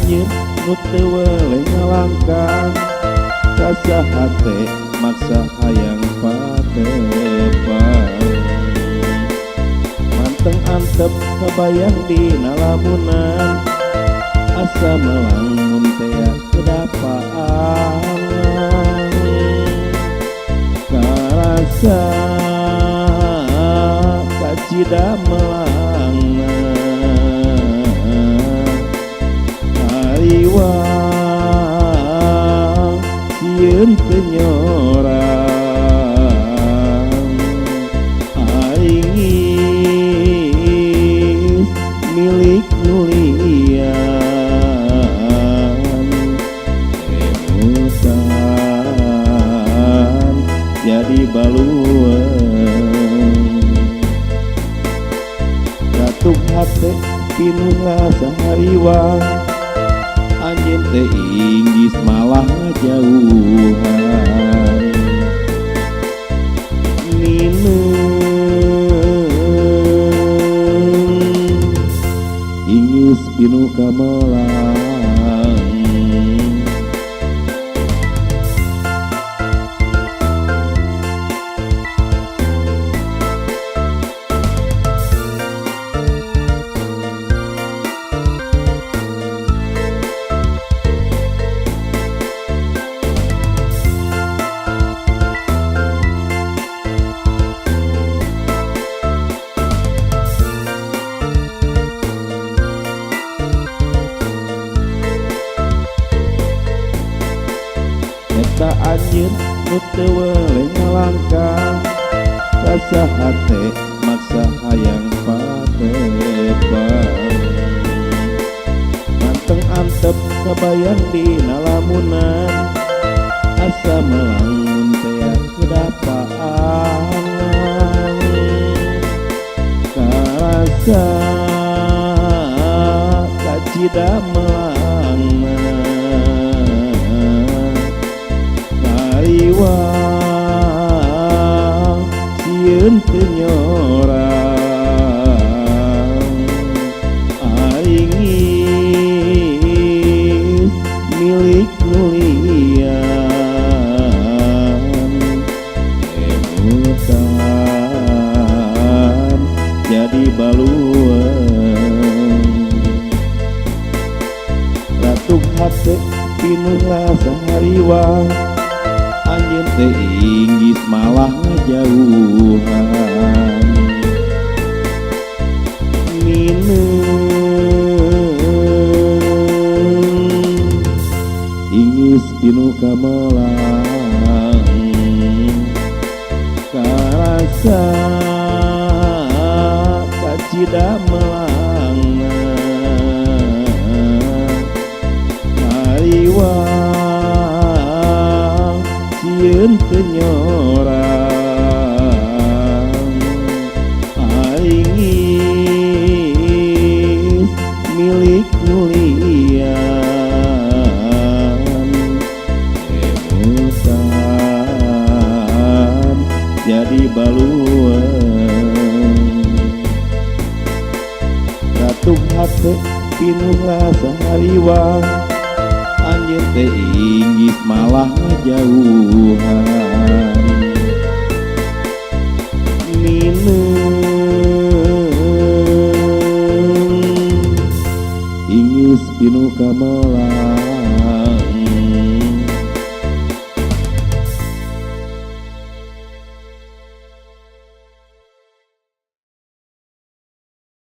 anjeun nu teu weleh ngalangkang ka saha teh maksa hayang patepang. Manteng antep kabayang dina lamunan asa melang mun tea kedapaan karasa kacida melangna hariwang sieun teu nyorang aing geus milik nu lian emutan jadi balueung ratuk hate pinuh rasa hariwang anjeun teh inggis malah ngajauhan nineung inggis pinuh kamelang. Eta anjeun nu teu weleh ngalangkang ka saha teh maksa hayang patepang. Manteng antep kabayang dina lamunan asa melang mun tea kedapaan karasa kacida melangna hariwang sieun teu nyorang aing geus milik nu lian emutan jadi balueung ratuk hate pinuh rasa hariwang anjeun teh inggis malah ngajauhan nineung inggis pinuh kamelang karasa kacida melangna hariwang sieun teu nyorang aing geus milik nu lian emutan jadi balueung ratuk hate pinuh rasa hariwang anjeun teh inggis malah ngajauhan nineung inggis pinuh kamelang.